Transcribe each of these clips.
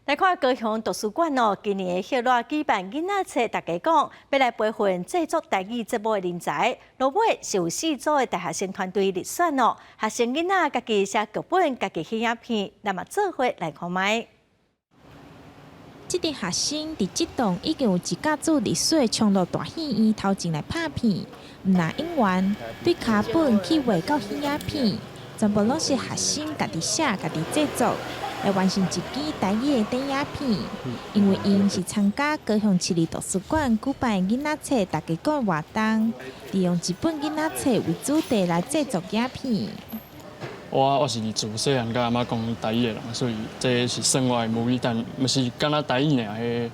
來看高雄圖書館哦，今年的熱熱舉辦囡仔冊大家講，欲來培訓製作台語節目的人才。落尾是有四組的大學生團隊入選哦，學生囡仔家己寫劇本，家己翕影片，咱嘛做伙來看覓。這陣學生佇這棟已經有一甲子歷史的長樂大戲院頭前來拍片，毋但演員對腳本去畫到翕影片，全部攏是學生家己寫、家己製作，來完成一支台語的短影片。因為𪜶是參加高雄市立圖書館舉辦囡仔冊大家講活動，利用一本囡仔冊為主題來製作影片。我是自細漢佮阿嬤講台語的人，所以這是算我的母語，但毋是干焦台語爾，彼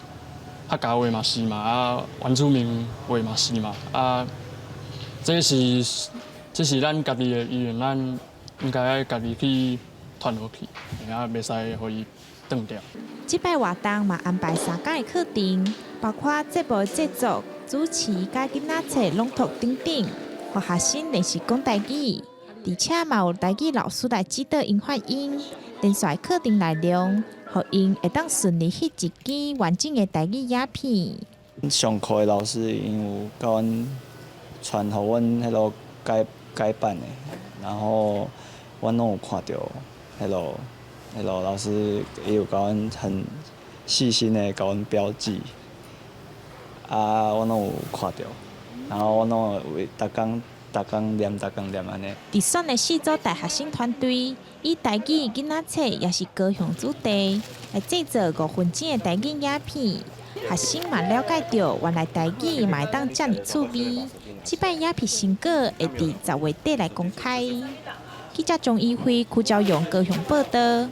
客家話嘛是嘛，啊原住民話嘛是嘛，啊這是咱家己的語言，咱應該愛家己去傳落去，啊袂使予伊斷掉。這擺活動嘛安排三工的課程，包括節目製作、主持佮囡仔冊朗讀等等，予學生練習講台語。而且嘛有台語老師來指導𪜶發音，連續課程內容，予𪜶會當順利翕一支完整的台語影片。上課的老師𪜶有共阮傳予阮彼个改改版的，然後阮攏有看著，彼个老師伊有共阮很細心的共阮標記，啊，阮攏有看著，然後阮攏有逐工。逐工念，逐工念按呢。入選的四組大學生團隊，以台語囡仔冊抑是高雄主題來製作5分鐘的台語影片。學生嘛了解著，原來台語嘛會當遮爾趣味。這擺影片成果會佇10月底來公開。記者鍾一輝、柯昭勇高雄報導。